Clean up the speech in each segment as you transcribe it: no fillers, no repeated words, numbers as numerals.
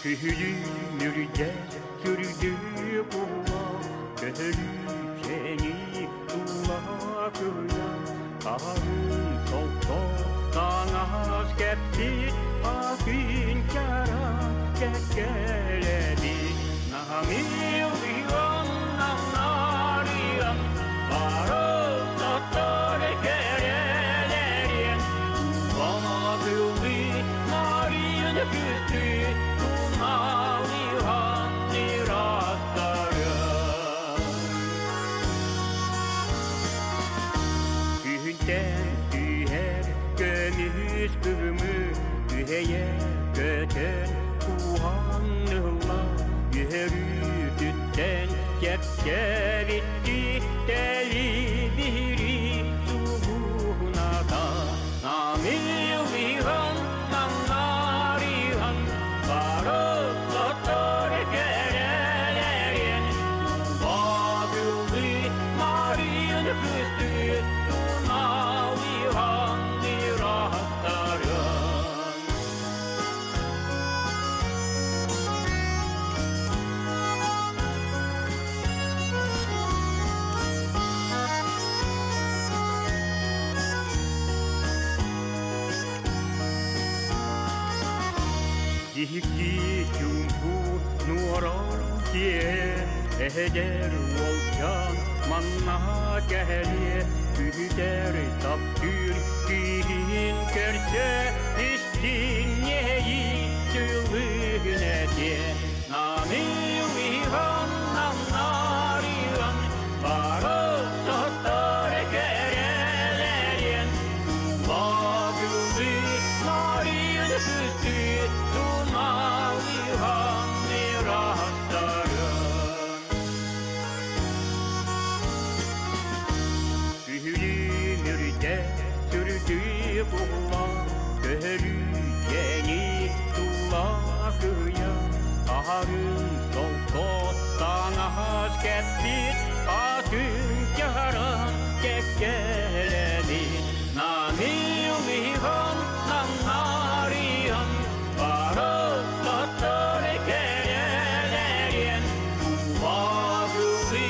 Күһүлүмүрдэ сүрдүү кула, Көһөлүүчэни тула кыйа, Арын солко таҥас кэппит, Атын чара кэккэлэбит. Наһамилион, намнариан, Бары саттар кэрэлэриэн, Тула Марияны күстүү, Туналыхан ыраттарын. Күһүнтэн түһэр көмүс кыһымы, Күһэйэ көтөн куһан ылла, Үһөрүүтүттэн чэпчэбитти тэлибири тугуната. Намилихан, намнарихан, бары сотор кэрэлэрин, Тулагылы Марияны күстүү, Туналыхан ыраттарын. Дихикти чумпу нуорар кие, Эһедер уолчан манна кэһэлиэ, Күһүтэр таптыыр киһин көрсө, Истинньэйи тылыгынэтиэ. Намилихан, намнарихан, бары соттор кэрэлэриэн, Тулагылы Марияны күстүү, Туналыхан ыраттарын. Күһүлүмүрдэ сүрдүү кула, Көһөрүүчэни тула кыйа, Аһарын солко таҥас кэппит, Атын чаран кэккэлэбит. Намилихан, намнарихан, бары саттар кэрэлэриэн, Тулагылы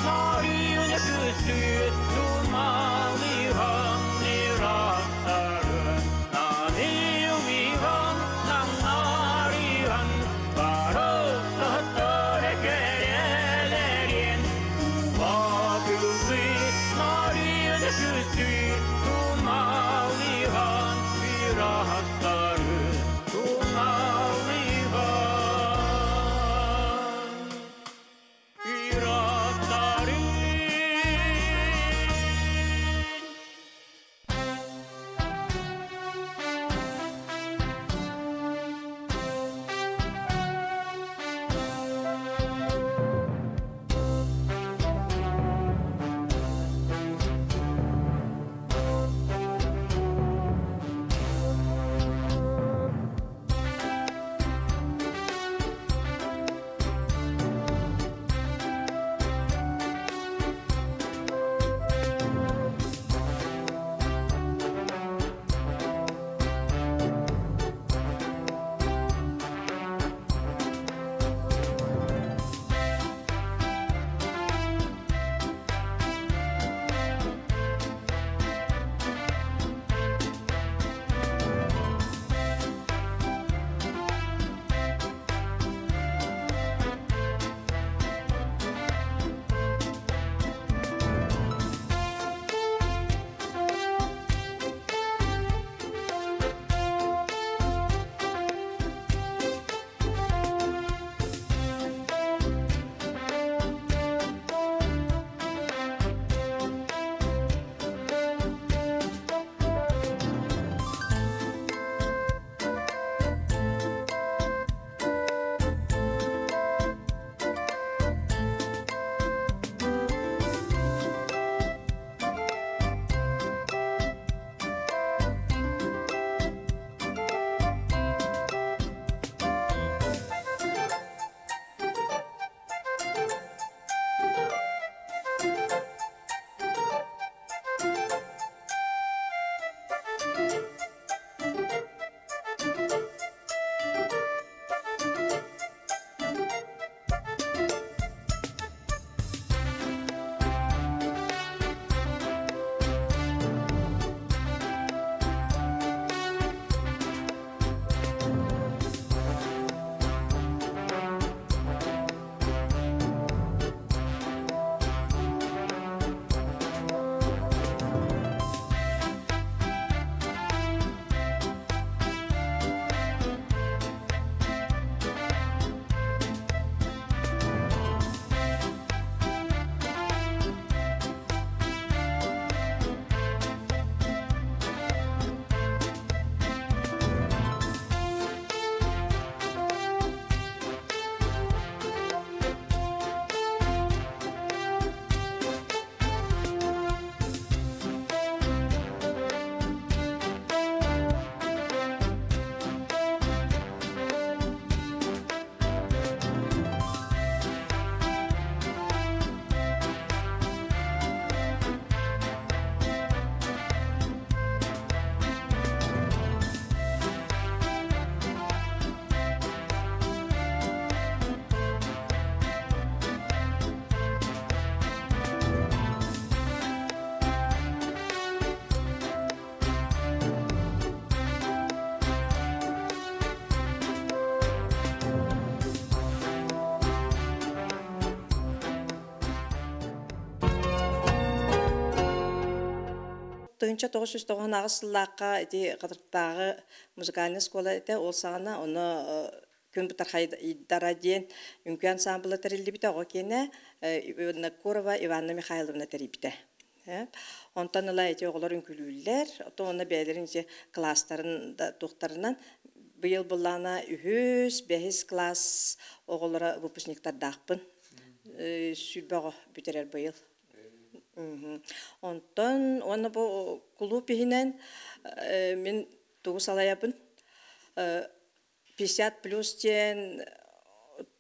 Марияны күстүү, Туналыхан ыраттарын. Намилихан, намнарихан, бары саттар кэрэлэриэн, 1998 сыллаахха ити Хатырыктааҕы музыкальнай оскуола этэ, ол саҕана ону Күн Бытархайдара диэн үҥкүү ансаамбыла тэриллибитэ, оҕо киэнэ Винокурова Иванна Михайловна тэрийбитэ. Онтон ыла ити оҕолор үҥкүүлүүллэр, оттон уонна бэйэлэрин ити кылаастарын да туохтарынан быйыл былаана үһүс, бэһис класс оҕолоро выпускниктардаахпын. 20 оҕо бүтэрэр быйыл. Онтон уонна бу кулууп иһинэн мин тугу салайабын? 50 плюс диэн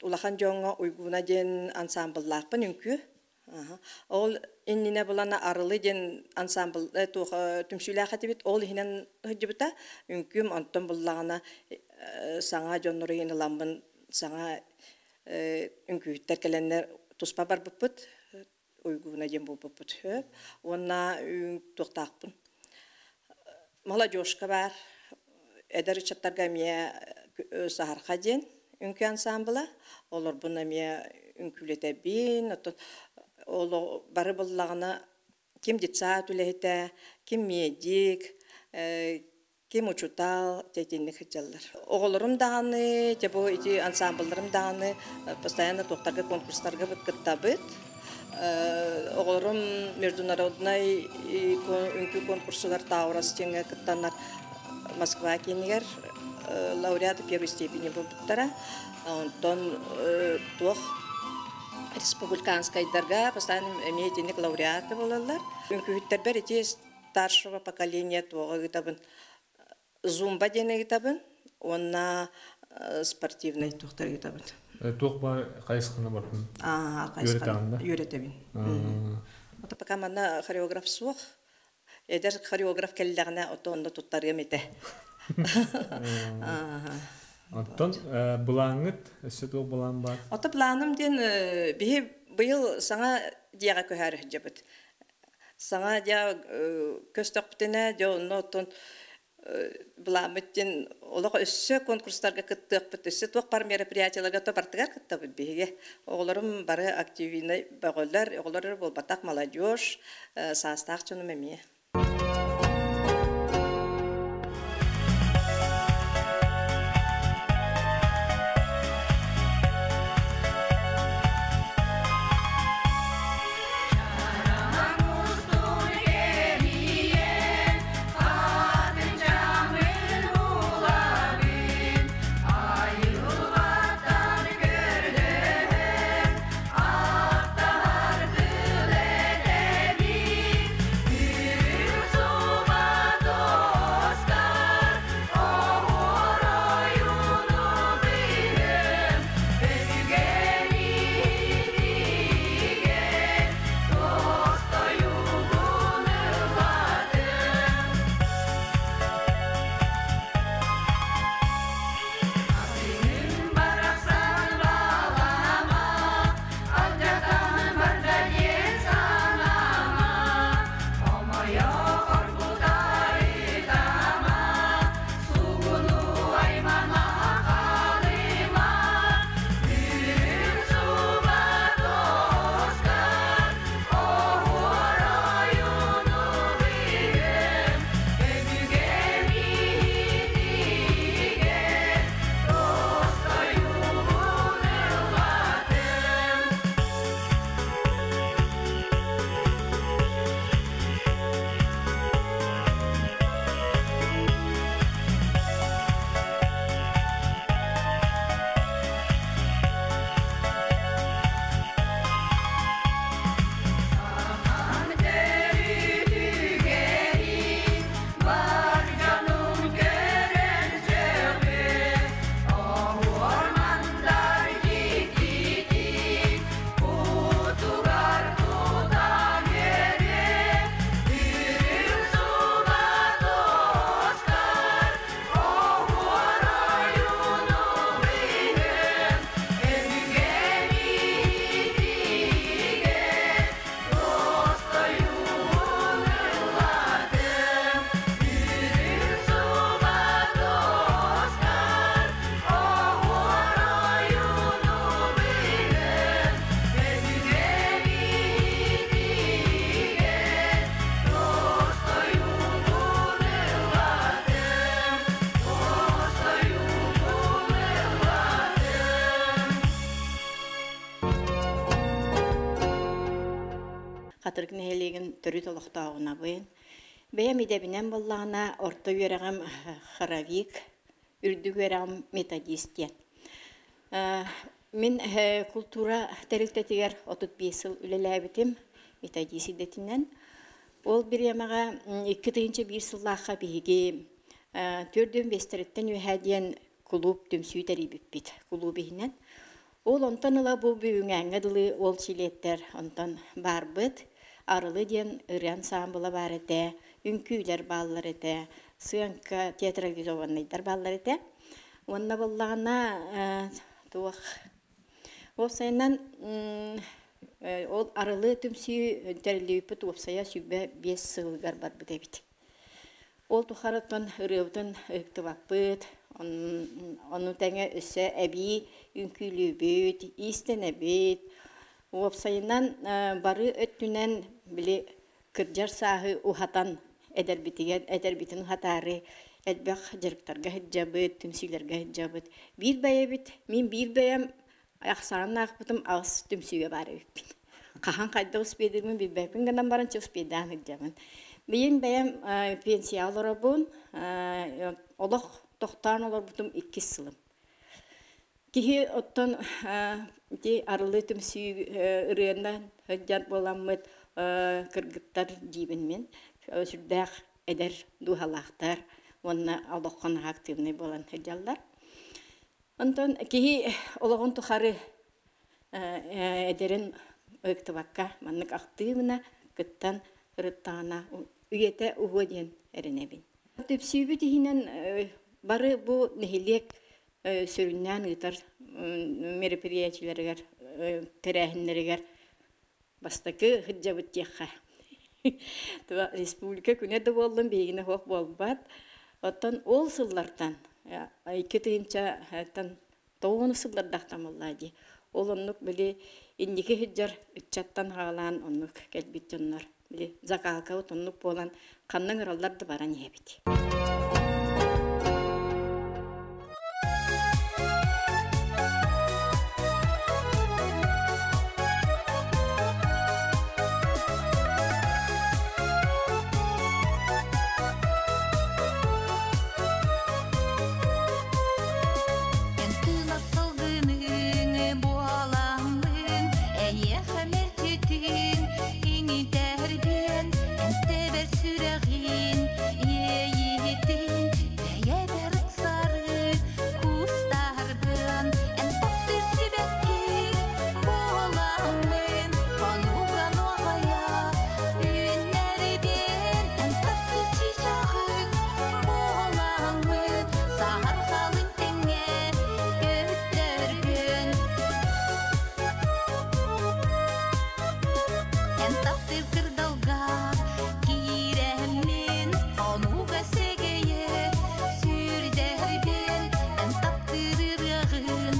улахан дьоҥҥо Уйгууна диэн ансаамбыллаахпын үҥкүү. Ол иннинэ булана Арылы диэн ансаамбыл туох түмсүүлээх этибит. Ол иһинэн сылдьыбыта. Үҥкүүм онтон буллаҕына саҥа дьоннору иһин ыламмын саҥа үҥкүүһүттэр кэлэннэр туспа барбыппыт. Уйгууна диэн буолбуппут сөп. Уонна туохтаахпын. Молодежка баар. Эдэр ыччаттарга эмиэ Саһарха диэн үҥкүү ансаамбыла. Олорбун эмиэ үҥкүүлэтэбин. Оттон ол бары буллаҕына ким детсад үлэһитэ, ким медик, ким учутал итинник сылдьаллар. Оҕолорум даҕаны, дьэ бу ити ансаамбылларым даҕаны постоянно туохтарга конкурстарга кыттабыт. Оҕолорум международнай үҥкүү конкурсугар Таурас диэҥҥэ кыттаннар Москва киинигэр лауреаты первой степени буолбуттара. Онтон туох республиканскайдарга постоянно эмиэ итинник лауреаты буолаллар. Үҥкүүһүттэрбэр ити старшего поколения туоҕа ыытабын, зумба диэн ыытабын уонна спортивнай туохтар ыытабын. Туох баар хайысханы бардын? Үөрэтэҕин да? Үөрэтэбин. Ото пока манна хореограф суох. Эдэр хореограф кэллэҕинэ, ото онно туттарыам этэ. Оттон былааҥҥыт өссө туох былаан баар? Ото планым диэн биһи быйыл саҥа дьиэҕэ көһөөрү сылдьабыт. Саҥа дьиэ көстөхпүтүнэ, дьэ онно оттон былааммыт диэн олох өссө конкурстарга кыттыахпыт, өссө туох баар мероприятиеларга то бартыгар кыттабыт биһиги. Оҕолорум бары активнай бөҕөлөр, оҕолор эрэ буолбатах, молодежь, саастаах дьонум эмиэ. Аттар кыл этэбин. Хатырык нэһилиэгин төрүт олохтооҕунабын. Бэйэм идэбинэн буоллаҕына, орто үөрэҕим хоровик, үрдүк үөрэҕим методист диэн. Мин култуура тэрилтэтигэр 35 сыл үлэлээбитим методист идэтинэн. Ол бириэмэҕэ 2001 сыллаахха биһиги 4-5 үөһээ диэн кулууп түмсүү тэрийбиппит кулууп иһинэн. Ол онтон ыла бу бүгүҥҥээҥҥэ дылы ол чилиэттэр онтон баарбыт. Арылы диэн ырыа ансаамбыла баар этэ, үҥкүүлэр бааллар этэ, сыаҥка театрализованнайдар бааллар этэ. Уонна буоллаҕына туох уопсайынан ол Арылы түмсүү тэриллибиппит уопсайа 25 сылыгар барбыт эбит. Ол тухары оттон ырыабытын ыһыктыбаппыт, ону тэҥэ өссө эбии үҥкүүлүүбүт, иистэнэбит. Уопсайынан бары өттүнэн били кырдьар сааһы уһатан эдэрбитигэр эдэрбитин уһатаары элбэх дьарыктарга сылдьабыт, түмсүүлэргэ сылдьабыт. Биир бэйэбит, мин биир бэйэм ахсааннаахпытым аҕыс түмсүүгэ баар эбиппин. Хаһан хайдах успейдыырбын билбэппин гынан баран чэ успейдаан сылдьабын. Билигин бэйэм пенсияҕа олоробун, олох тохтоон олорбутум иккис сылым. Киһи оттон ити арылы түмсүү ырыанан сылдьар буоламмыт кыргыттар диибин мин. Сүрдээх эдэр дууһалаахтар уонна олоххо наһаа активнай буолан сылдьаллар. Онтон киһи олоҕун тухары эдэрин ыһыктыбакка маннык ахтыыбына кыттан ырыттаҕына үйэтэ уһуо диэн эрэнэбин. Түпсүүбүт иһинэн бары бу нэһилиэк сүрүннээн ыытар мероприятиеларыгар, тэрээһиннэригэр бастакы сылдьабыт диэххэ. Республика күнэ да буоллун биһигини суох буолбат. Оттон ол сыллартан 2000-тан тоҕуону сыллардаахтан буоллаа дии. Ол оннук били инники сылдьар ыччаттан хаалаан оннук кэлбит дьоннор били закалкабыт оннук буолан ханна ыҥыраллар да баран иһэбит. Эн тыынар сылгыныҥ буоламмын, эйиэхэ мэлдьитин иҥитэрбин, эн тэбэр сүрэҕин иэйиитин бэйэбэр ыксары кустарбын, эн таптыыр сибэккиҥ буоламмын, хонууга нуоҕайа үүннэрбин, эн таптыыр чыычааҕыҥ буоламмын, саһарҕалын тэҥҥэ көттөрбүн. Эн таптыыр кырдалга киирэммин, хонууга сэгэйэ сүүрдэрбин, эн таптыыр ырыаҕын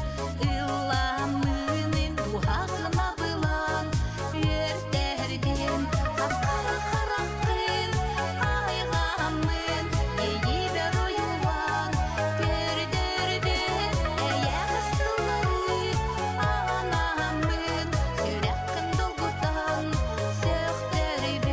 ылламмын, дууһаҕын абылаан үөрдэрбин, хап-хара хараххын айҕаммын, иэйиибэр ойуулаан көрдөрбүн, эйэҕэс тыллары анааммын, сүрэххин долгутан сөхтөрбүн.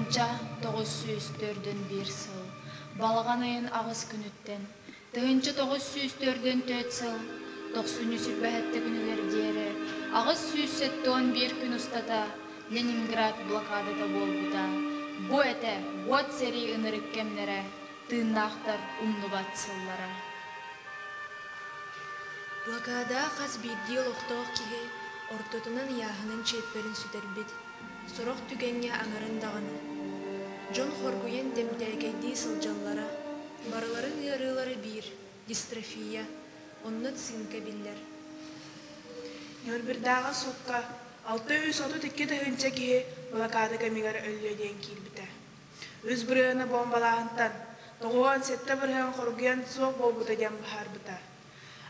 1941 сыл балаҕан ыйын аҕыс күнүттэн 1944 сыл тохсунньу сүүрбэһэттэ күнүгэр диэри 871 күн устата Ленинград блокадата буолбута. Бу этэ уот сэрии ынырык кэмнэрэ, тыыннаахтар умнубат сыллара. Блокада хас биирдии олохтоох киһи ортотунан ыйааһынын чиэппэрин сүтэрбит, сорох түгэҥҥэ аҥарын даҕаны. Дьон хоргуйан тэмтээкэйдии сылдьаллара. Барыларын ыарыылара биир, дистрофия, онно цинка биллэр. Ньурбурдааҕы суукка 632 тыһыынча киһи блокада кэмигэр өллө диэн киирбитэ. Үс бырыһыаны буомбалааһынтан, 97% хоргуйан суох буолбута диэн быһаарбыта.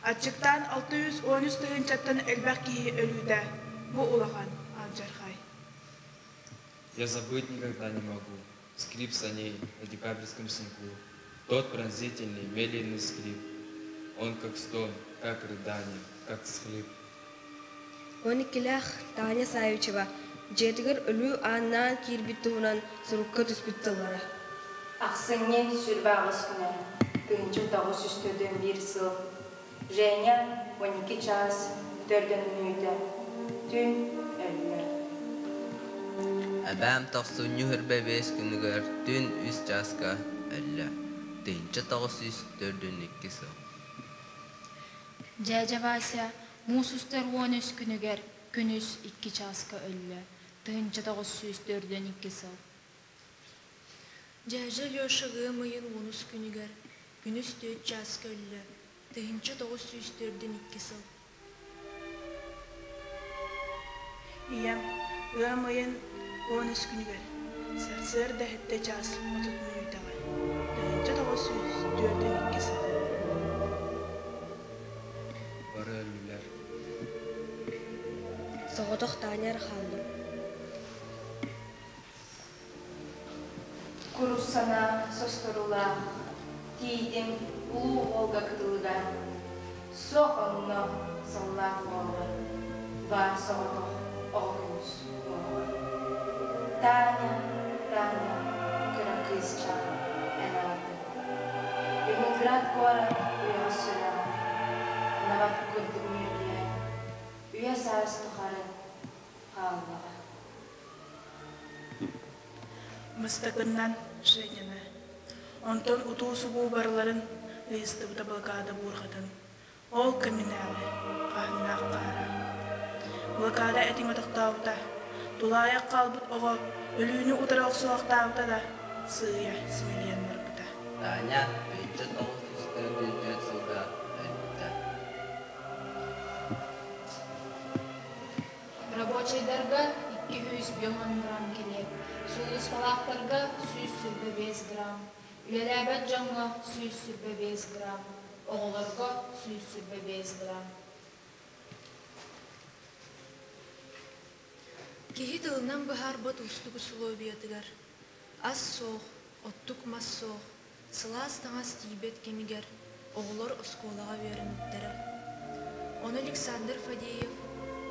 Аччыктаан 613 тыһыынчаттан элбэх киһи өлүүтэ бу улахан алдьархай. Я забыть никогда не могу скрип саней на декабрьском снегу. Тот пронзительный, медленный скрип. Он как стон, как рыдание, как всхлип. Он иккилээх Таня Савичева дьиэтигэр өлүү ааннаан киирбит туһунан сурукка түспүт тыллара. Ахсынньы сүүрбэ аҕыс күнэ, 1941 сыл. Женя 12 чаас төрдөн мүнүүтэ түүн өллө. Эбээм тохсунньу сүүрбэ биэс күнүгэр түүн үс чааска өллө, 1942 сыл. Дьээдьэ Вася муус устар уон үс күнүгэр күнүс икки чааска өллө, 1942 сыл. Дьээдьэ Леша ыам ыйын уонус күнүгэр күнүс түөрт чааска өллө, 1942 сыл. Ийэм ыам ыйын уон үс күнүгэр сарсыарда сэттэ чаас отут мүнүүтэҕэ 1942 сыл. Бары өллүлэр. Соҕотох Таня эрэ хааллым. Курус санаа состорулаах тиийдим улуу Волга кытылыгар. Суох онно саллаат уолга, баар соҕотох оҕо көмүс уҥуоҕа. Таня, Таня, кыра кыысчаан, эн аатыҥ. Ленинград куорат уйаҕас сүрэҕэ, набат курдук ньүөлүйэн, үйэ саас тухары хааллаҕа. Бастакыннан Женяны, онтон утуу-субуу барыларын ыйыстыбыта блокада буурҕатын, ол кэминээҕи хааннаах хаара. Блокада этиҥ отохтообута, тулаайах хаалбыт оҕо өлүүнү утары охсуохтаабыта да сыыйа симэлийэн барбыта. Таня 1994 сылга өлбүтэ. Рабочайдарга 250 грамм килиэп, сулууспалаахтарга 125 грамм, үлэлээбэт дьоҥҥо 125 грамм, оҕолорго 125 грамм. Киһи тылынан быһаарбат уустук усулуобуйатыгар ас суох, оттук мас суох, сылаас таҥас тиийбэт кэмигэр оҕолор оскуолаҕа үөрэммиттэрэ. Ону Александр Фадеев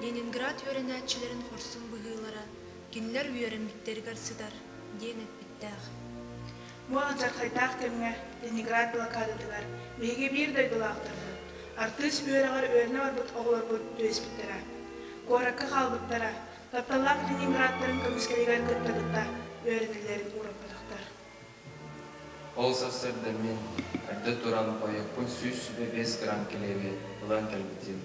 Ленинград үөрэнээччилэрин хорсун быһыылара кинилэр үөрэммиттэригэр сытар диэн эппиттээх. Бу алдьархайдаах кэмҥэ Ленинград блокадатыгар биһиги биир дойдулаахтарбыт, артыыс үөрэҕэр үөрэнэ барбыт оҕолорбут түбэспиттэрэ. Куоракка хаалбыттара, тапталлаах Ленинградтарын көмүскэлигэр кытта-кытта үөрэтэллэрин уураппатахтар. Ол сарсыарда мин эрдэ туран хойуккун 125 грамм килиэби ылан кэлбитим.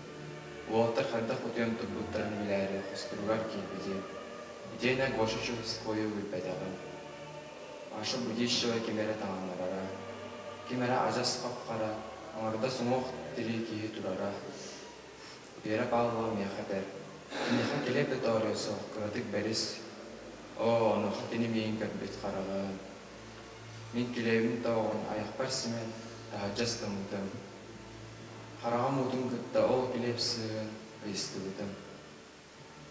Уолаттар хайдах утуйан турбуттарын билээри хосторугар киирбитим. Итиэннэ Гоша Чуковскойу билбэтэҕим. Маша Будищева ким эрэ таҥыннарара, ким эрэ адьас хап-хара, аҥардас уҥуох тирии киһи турара. Вера Павлова миэхэ этэр: «Киниэхэ килиэп да тооруйа суох, кыратык бэрис». Оо, онуоха кини миигин көрбүт хараҕын. Мин килиэбин тоҕоҕун айахпар симэн, таһырдьа ыстаммытым. Хараҕым уутун кытта ол килиэп сыыһын ыйыстыбытым.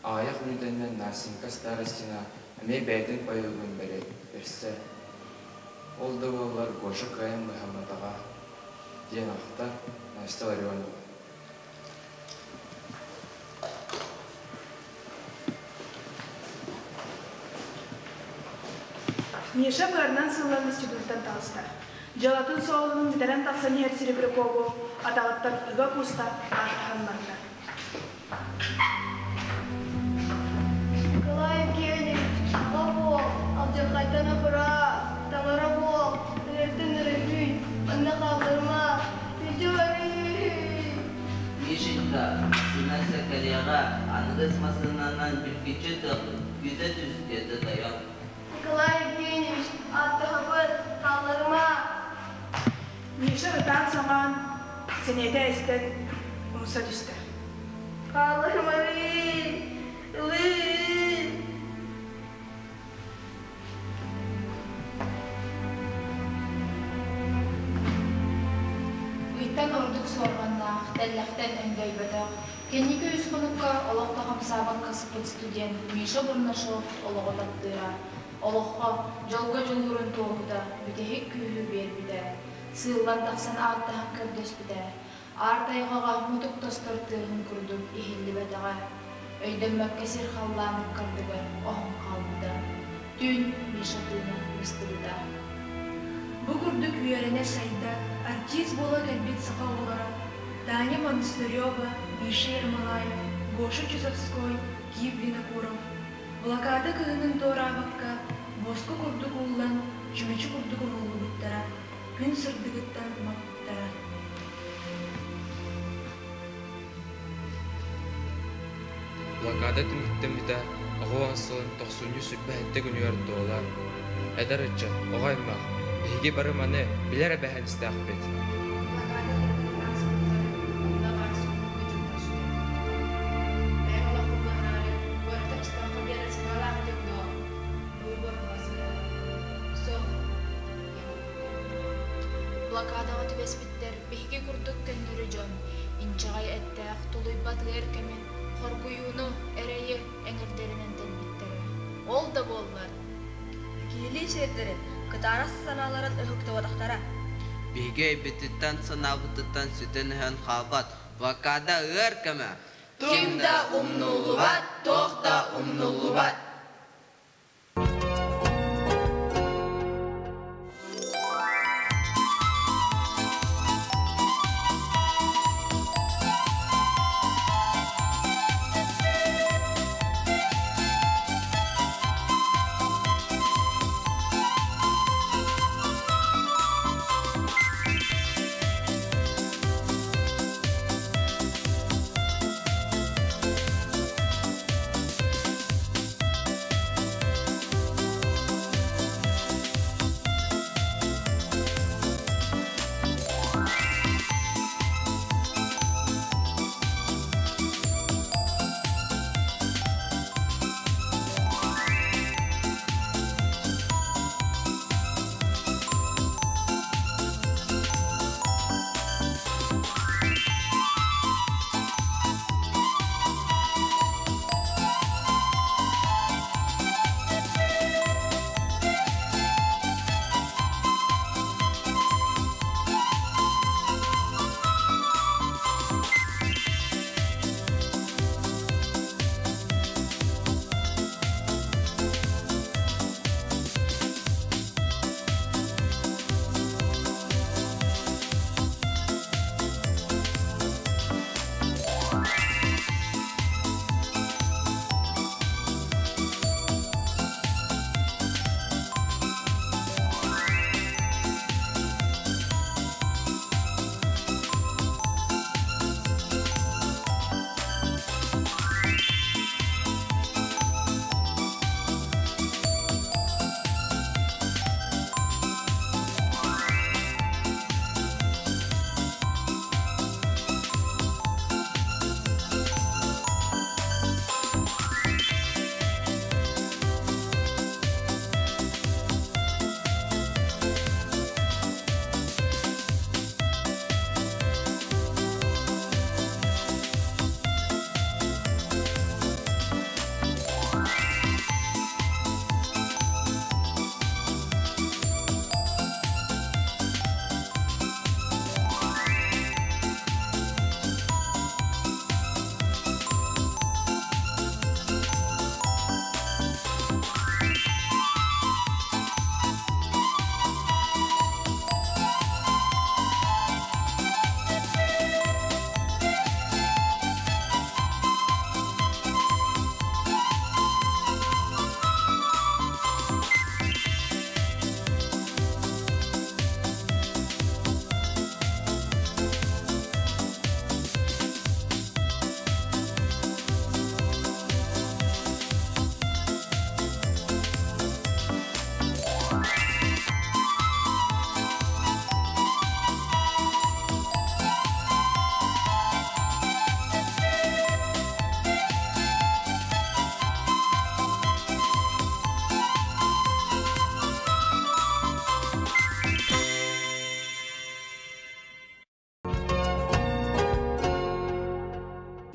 Аҕыйах мүнүүтэннэн Настенька Старостина эмиэ бэйэтин паёгун бэрсэр. Ол да буоллар Гоша кыайан быһамматаҕа, диэн ахтар Настя Ларионова. Миша быарынан сыыллан институттан таҕыста. Дьыалатын суолунун бүтэрэн тахсан иһэр Серебрякову атаҕыттан ыга кууста, ааттаһан барда. Николай Евгеньевич, аҕа буол, алдьархайтан абыраа, таҥара буол, өлөртөн өрүһүй, манна хаалларыма, илдьэ барыы. Мишенька, массыына кэлиэҕэ, аныгыс массыынанан бүлгүччү күүтэ түс, диэтэ тойон. Николай Евгеньевич, ааттаһабыт, хаалларыма. Миша ытаан-саҥаан, сэниэтэ эстэн, умса түстэ. Хаалларымарыы, ылыы. Ыйтан ордук суорҕаннаах, тэллэхтэн өндөйбөтөх, кэнники үс хонукка олох да хамсаабакка сыппыт студент Миша Бурнашов олоҕу таптыыра, олоххо, дьолго дьулуурун туоһута бүтэһик күүһү биэрбитэ, сыыллан тахсан ааттаһан көрдөспүтэ, аар тайҕаҕа мутук тостор тыаһын курдук иһиллибэтэҕэ, өйдөммөккө сир-халлаан ыккардыгар оһон хаалбыта. Түүн Миша тыына быстыбыта. Бу курдук үөрэнэ-сайда, артист буола кэлбит саха оҕолоро Таня Монастырева, Миша Ермолаев, Гоша Чусовской, Киев Винокуров блокада кыһынын туораабакка, буоска курдук ууллан, чүмэчи курдук умуллубуттара, күн сырдыгыттан маппыттара. Блокада түмүктэммитэ 90 сылын тохсунньу 27 күнүгэр туолар. Эдэр ыччат, оҕо аймах, биһиги бары маны билэр эбээһинэстээхпит. Блокада кыргытын ааспыттары онно баар суолга дьонтон сүтэрбиттэрэ. Бэйэм олохпун быһараары, куораты быстахха биэрэр санаалаах этим дуо? Тугу буорбаҕа Суох, Блокадаҕа түбэспиттэр биһиги курдук көннөрү дьон, инчэҕэй эттээх, тулуйбат ыар кэмин, хоргуйууну, эрэйи эҥэрдэринэн тэлбиттэрэ. Ол да буоллар Киһилии сиэрдэрин, кытаарас санааларын ыһыктыбатахтара. Биһиги өйбүтүттэн-санаабытыттан сүтэн-өһөн хаалбат блокада ыар кэмэ. Ким да умнуллубат, туох да умнуллубат.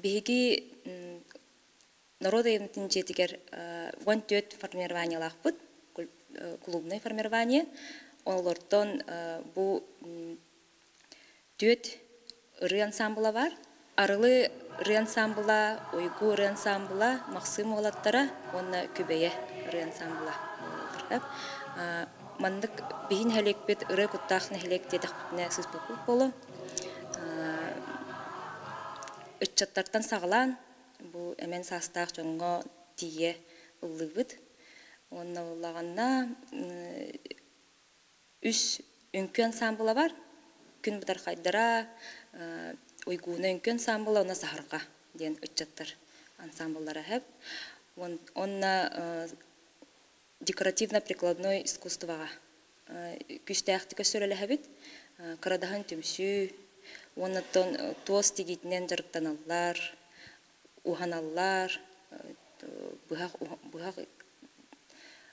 Биһиги норуот айымньытын дьиэтигэр 14 формированиелаахпыт, клубное формирование. Олортон бу түөрт ырыа ансаамбыла баар. Арылы ырыа ансаамбыла, Уйгу ырыа ансаамбыла, Махсыым уолаттара уонна Күбэйэ ырыа ансаамбыла буолаллар. Маннык биһи нэһилиэкпит ырыа куттаах нэһилиэк диэтэхпитинэ сыыспаппыт буолуо. Ыччаттартан саҕалаан бу эмэн саастаах дьоҥҥо тиийэ ыллыыбыт. Уонна буоллаҕына үс үҥкүү ансаамбыла бар. Күн бытархайдара, Уйгууна үҥкүү ансаамбыла уонна Саһарҕа диэн ыччаттар ансаамбыллара сөп. Уонна декоративно-прикладной искусствоҕа күүстээхтик өссө үлэлэһэбит. Кырадаһын түмсүү уонна туос тигиитинэн дьарыктаналлар, уһаналлар, быһах быһах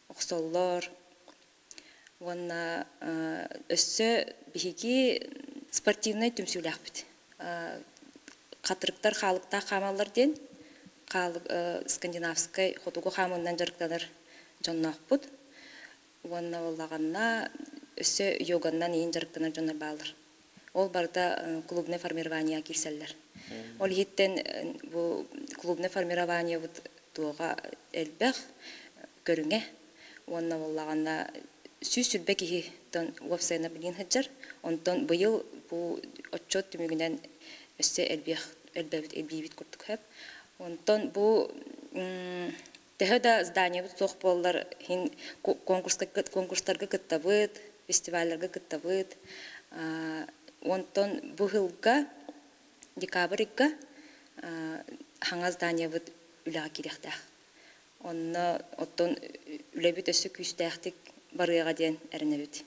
охсоллор. Уонна өссө биһиги спортивнай түмсүүлээхпит. Хатырыктар хаалыктаах хаамаллар диэн хаалык скандинавскай хотугу хаамыынан дьарыктанар дьонноохпут. Уонна буоллаҕына өссө йоганнан иин дьарыктанар дьоннор бааллар. Ол барыта клубное формирование киирсэллэр. Ол иһиттэн бу клубное формированиебыт туоҕа элбэх көрүҥэ уонна буоллаҕына 120 киһиттэн уопсайынан билигин сылдьар. Онтон быйыл бу отчуот түмүгүнэн өссө элбэх элбэбит элбиибит курдук сөп. Онтон бу төһө да зданиебыт суох буоллар иһин конкурстарга кыттабыт, фестивалларга кыттабыт. Онтон бу сылга декабрь ыйга хаҥас зданиебыт үлэҕэ киириэхтээх. Онно оттон үлэбит өссө күүстээхтик барыаҕа диэн эрэнэбит.